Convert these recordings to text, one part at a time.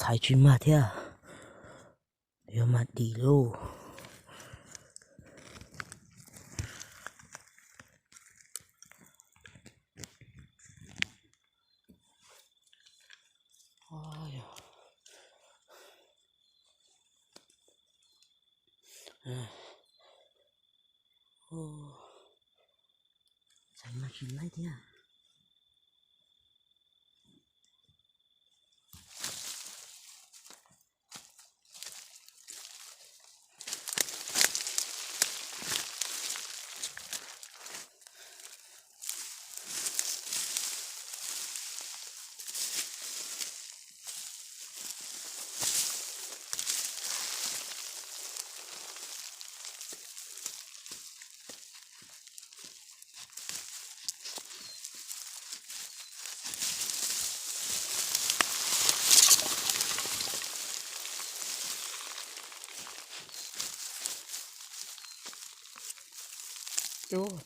Ais tsis mag thiab, yuav mag dim lauj. Txhais mas tsis laib thiab.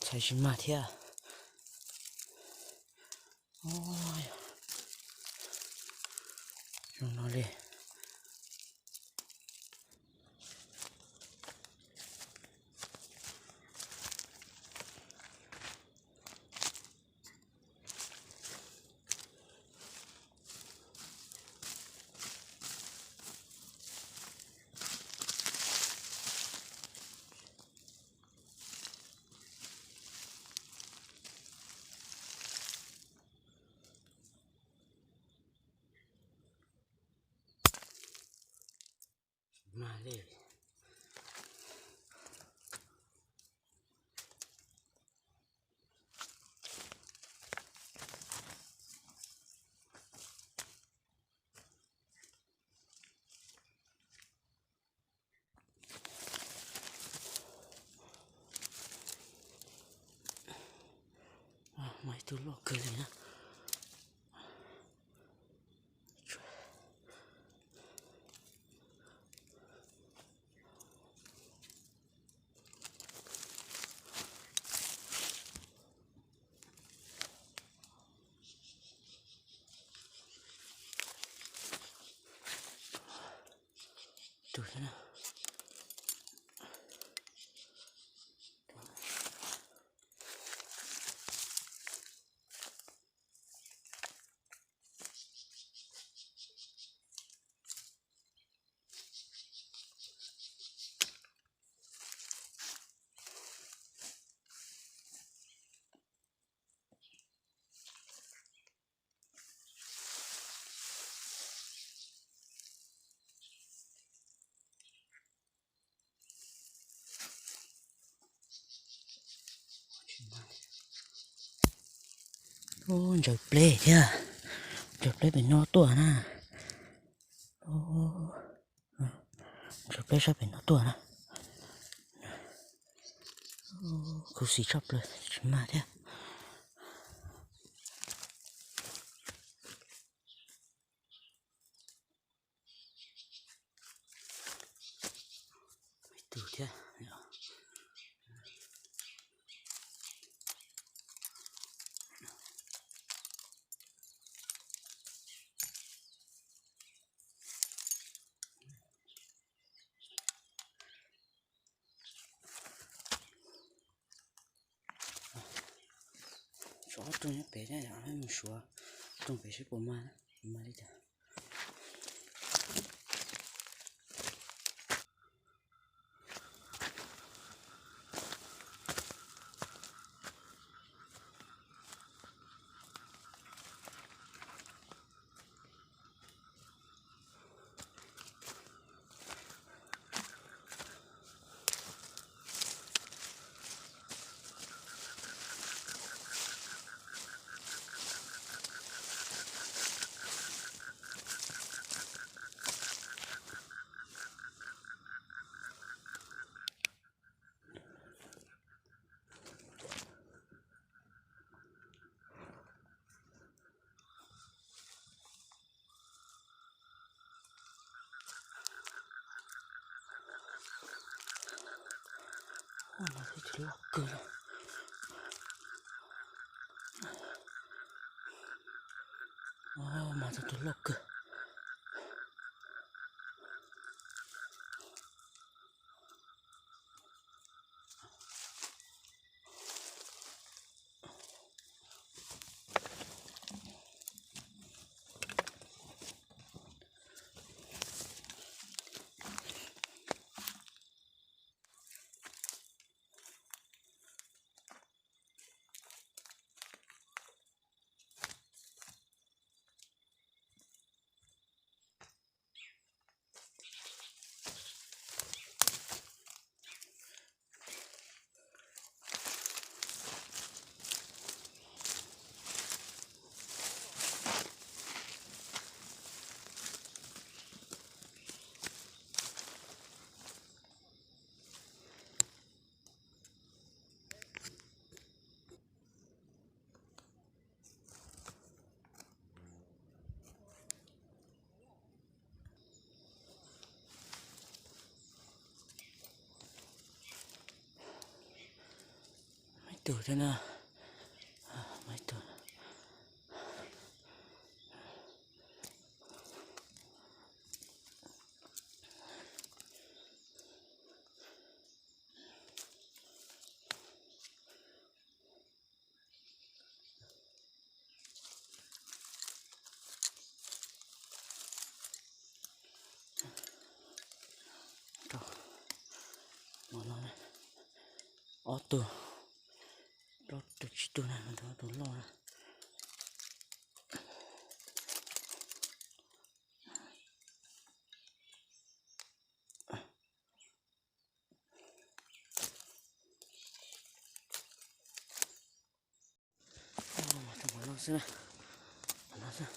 Txhais tsis mag thiab. Zoo no li. Mag li. Mag ib tug loj kawg li na. Tus thiab na. Ub, ntsaws pleb thiab. Ntsaws pleb pem no tuaj na. Ntsaws pleb sab pem no tuaj na. Khuv xim tshaj plaws tsis mag thiab. Ib tug thiab. Tshuav ob rooj nyob pem thiab, mus suav rooj pem seb puas mag, mag li cas. Mas tus loj kawg. Mas tus loj kawg. Tug thiab na, ib tug. Ob tug, plaub tug tsib tug na, ob tug loj na. Tus no xwb na, tus no xwb.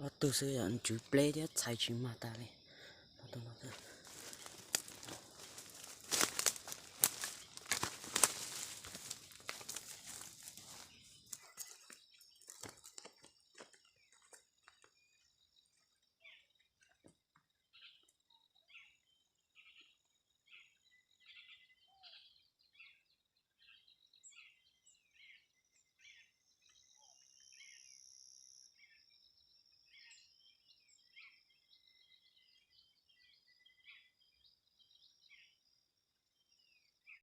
Ob tug xwb, tswv pleb thiab txhais tsis mag tas li.